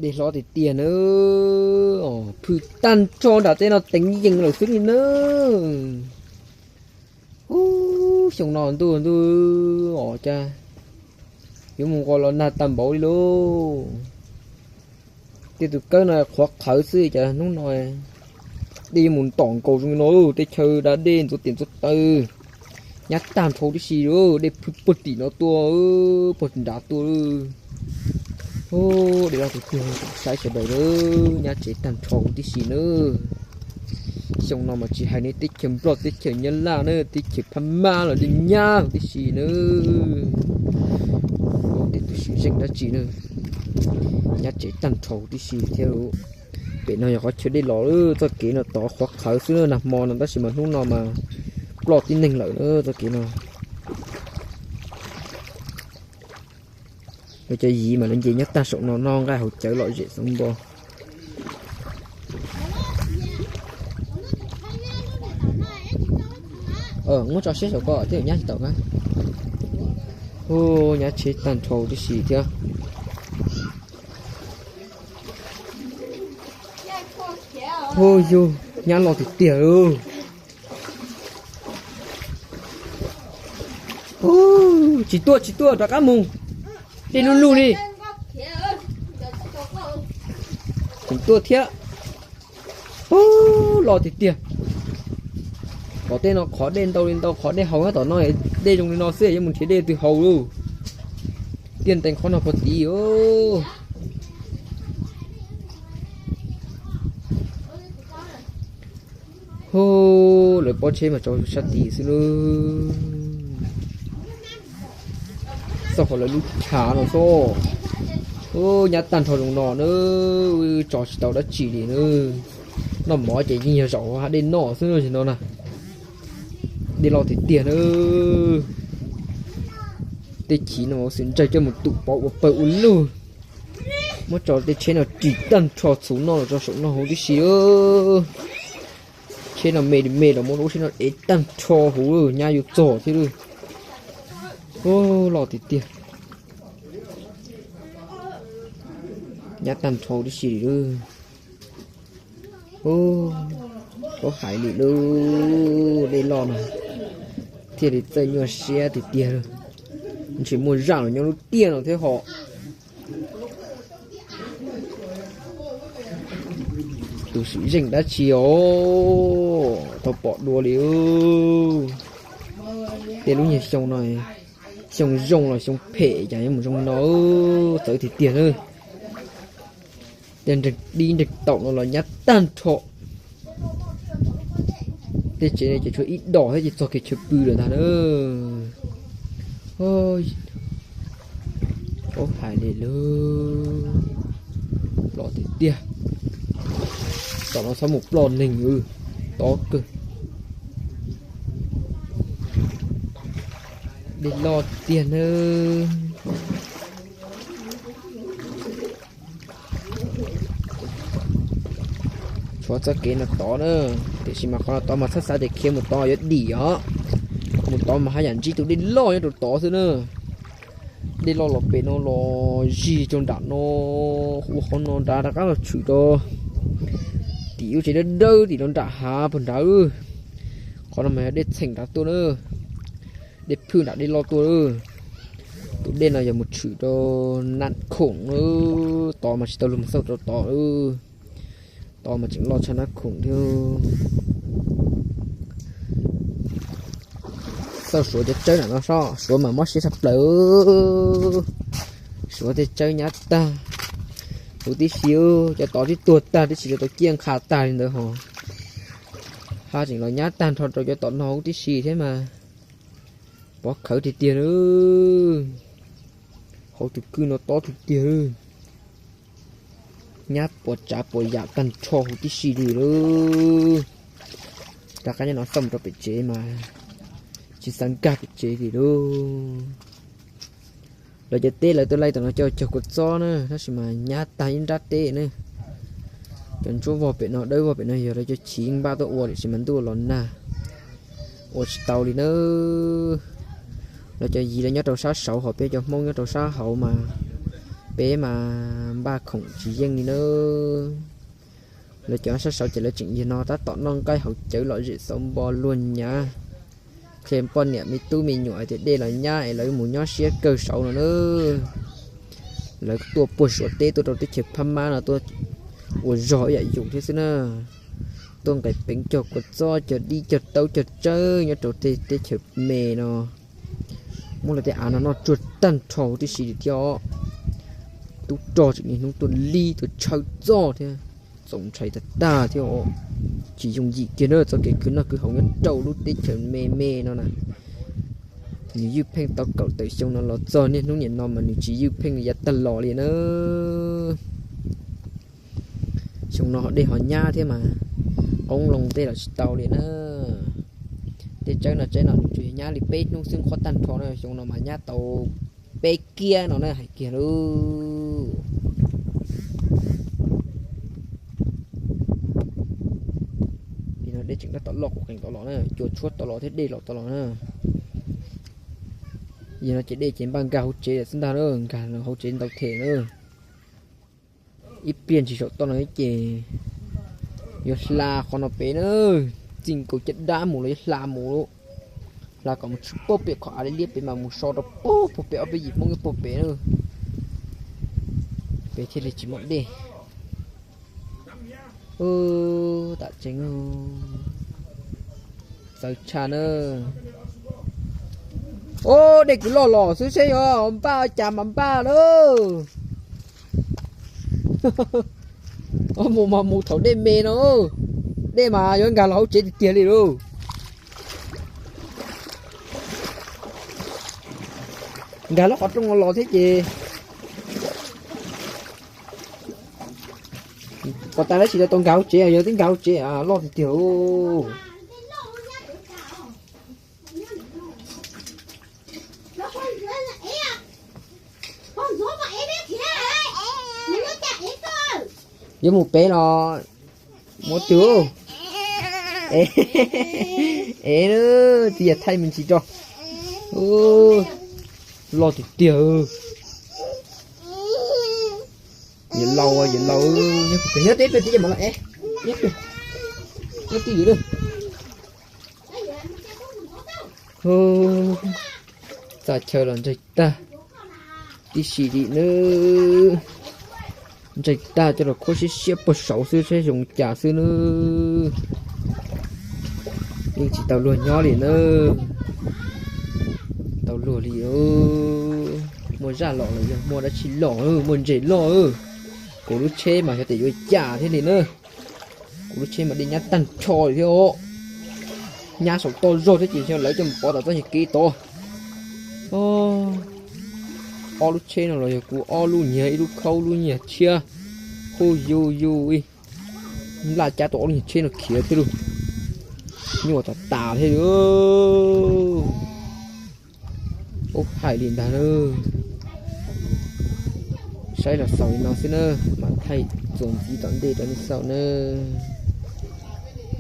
Dej hlob tiag tiag na, phwj tag nrho nram tej no teev yees lawm xwb li na. Ub, xyoo no ntuj ntuj os, cas yuav mus nqos los nag tag npaum li lauj. Tej tus kawb no qhuav qhawv xwb, cas hnub no dej yuav mus ntom nkaus zoo li no, tej chaw da dej ntxuav tes ntxuav taw. Nyab tag nrho tib si, dej phwj puag tim no tuaj, puag nrad tuaj. Dej loj tiag tiag, saib sawv daws na, nyab tsev tag nrho huv tib si na. Xyoo no mas tsis hais nej teb chaws Nplog, teb chaws Nyab Laj na, teb chaws Phab Mab los yeej nyab huv tib si na. Ua tej tus sim zeej dab tsi na, nyab tsev tag nrho huv tib si thiab. Pem no yog qhov chaw dej los, txoj kev no tod qhuav qhawv xwb na, nag hmo no, tab sis mas hnub no mas ploj tib neeg lawm na txoj kev no. Lawv cov yiv mas lawv nce nyob tag saum no noj nqaij haus cawv lom zem xeev npo. Muab tso siab saum ko thiaj nyab tsis tau na. Hu, nyab tsev tag nrho tib si thiab. Hu yug, nyab loj tiag tiag lauj. Tsis tuaj tsis tuaj, rov qab mus. Dej lug lug li. Tseem tuaj thiab. Hu, loj tiag tiag. Tom tej no qhov dej ntau li ntau, qhov dej haus nyob tom no, dej zoo li no xwb yuav mus nrhiav dej twg haus lauj. Tiaj ntees qhov no puag tid. Hu, lawv pob tsheb mas tso sab tid xwb lauj. Xauj qhov lawv lub chav no xwb. Hu, nyab tag nrho zoo no na, tso tsis tau dab tsi li na. Noj mov ces yeej yog zaum hav dej noj xwb no, no na. Dej loj tiag tiag na. Tej chiv no ua xwm ntsawg coj mus tum pov ua pawg ua lug. Muab tso tej tsheb no ris tag nrho txhuv noj los tso saum no huv tib si. Tsheb no me me los muab lub tsheb no ev tag nrho huv, nyab yuav txog thiab lauj. Hu, loj tiag tiag. Nyab tag nrho tib si li lauj. Hu, paub hais li lauj, dej loj no thiaj li txawj nyuaj siab tiag tiag lauj. Ntshe muaj zaj los nyob lub tiaj no thiab hos. Tus sim zeej dab tsi os, tau pom dua li. Tej lub nyuag xyoo no, xyoo zoo los xyoo phem cas yuav mus zoo li no, txawv tiag tiag na. Tej nreeg dib nreeg taum no los nyab tag nrho. Tej tsev ces tshuav ib dos thiab ces txog kev chaw pw lawm ntag na. Paub hais li lauj, loj tiag tiag. Tom no txhob mus ploj neeg, tob kawg. Dej loj tiag nawb. Tshuav txoj kev no tod na, tiam sis mas qhov no tod mas txhob xav tias khiav mus tod yuav dim os. Mus tod mas haj yam ntsib tus dej loj nyob rau tod xwb na. Dej loj los pem no los zig rau nram no, ua qhov no nrad rov qab los tshwm rau tim lub tsev dawb dawb tim no nram hav puag nrad. Qhov no mas yog dej txheem nrad tuaj na, dej phwj nram dej loj tuaj. Tus dej no yog mus tshwm rau Nab Khoom na, tod mas tsis tau luag mus xauj rau tod. Tod mas tseem loj tshaj Nab Khoom thiab. Xauj Suav cov tsawb nram no sob, Suav mas mob siab tshaj plaws. Suav tej tsawb nyab tag huv tib si, cov tod twb tuag tag tib si, cov tod ciaj nqha tag li ntawd hos. Haj tseem los nyab tag nrho rau cov tom no huv tib si thiab mas. Pov khawv tiag tiag na. Hauv tus kwj no tob tiag tiag. Nyab puas tsav puas yam tag nrho huv tib si li lauj. Rov qab nyob no xauj mus rau pem tsev mas tsis xav nkag pem tsev li lauj. Lawv cov teb lawv tuaj laij tom no coj caug kua txob na, tab sis mas nyab tag ib nrab teb na. Cov ntsuab vog pem no dawb vog pem no yog lawv cov chiv npaj tuaj ua, tiam sis mas ntuj los nag ua tsis tau li na. Lawv cov yiv lawv nyob rau sab saud hos peb cov Hmoob nyob rau sab hauv mas Peb mas npaj khoom tsis yeej li na. Lawv cov sab saud ces lawv tseem yog no tab tom noj nqaij haus cawv lom zem xauv npo luag nyav, qhia poj niam me tub me nyuam hais tias dej los nyab es lawv mus nyob siab kawg saud no na. Lawv tuaj puag Suav teb tuaj rau teb chaws Phab Mab no tuaj ua zog ib yam yus thiab xwb na. Tuaj nqis peev cog kua txob cog dib cog taub cog tsawb nyob rau tej teb chaws me no. Muab lawv tej av no noj tsuag tag nrho huv tib si li thiab os. Tub rog tseem niaj hnub tuaj lib tuaj tshawb txoj thiab, txaus ntshai tag tag thiab os. Tsis yooj yim kiag na txoj kev khwv noj khwv haus nyob rau lub teb chaws me me no na. Nws ywj pheej tau kaum tawm xyoo no los txog niaj hnub nim no mas nws tsis ywj pheej yav tag los li na. Xyoo no ho dej ho nyab thiab mas qoob loo tej los tsis tau li na. Tej tsawb no tsawb no nws tsuas yog nyab li peb hnub xwb qhuav tag nrho na, xyoo no mas nyab tau peb kiab no na hais kiag lauj. Li no dej tseem tab tom loj quv qees tod los na, cua tshuab tod los thiab dej los tod los na. Yog no ces dej ces npaj nkag hauv tsev lawm xwb ntag na, nkag hauv tsev ntau them na. Ib pliag ntsis saum toj no ces yuav hla qhov no pem na, txij nkaus caj dab mus los yuav hla mus, hla kom mus tshwm puag pem qhov av liab liab pem mas mus so rau puag puag pem ob peb yim Hmoob nyob puag pem na. Pem thiaj li tsis muaj dej. Tam tseeb txawv tshaj na. Ob, dej kuv loj los xwb seb yuav npaj cas mas npaj lauj. Mus mas mus thaum dej me no, dej mas yuav nkag los hauv tsev tiag tiag li lauj. Nkag lub qhov rooj no los thiab ces pos tas lab sis tau nkag hauv tsev, yog twb nkag hauv tsev loj tiag tiag. Yuav mus pem los muab twg. Ev, txiv yawg thaij me ntsis rau. Loj tiag tiag. Yawg laus, yawg laus, nyob twj ywm, nyob twj ywm. Txaj chaw los ntsaig tag tib si li nawb. Ntsaig tag coj los khuab siab siab puag saud xwb saib zoo cas xwb nawb. Yeej tsis tau luag nyob li nawb. Tau luag li. Muaj zaj los los yog muaj dab tsi los, muaj ntses loj. Kuv lub tsheb mas xyov tes yuav cas thiab li na. Kuv lub tsheb mas dej nyab tag nrho li thiab os. Nyab saum toj zog thiab ces xyov lawv coj mus pov tom txoj nyuag kev tod. Ob lub tsheb no los yog kuv ob lub nyiag, ib lub khaub lub nyiag tshiab. Hu yu yu ib, nlaj cab tau ob lub nyuag tsheb no khiav thiab lauj. Nyuaj tas tas thiab li. Ub, hais li ntag na. Saib los xaus li no xwb na, mam thaij txuas ntxiv tom ntej rau nej xaus na.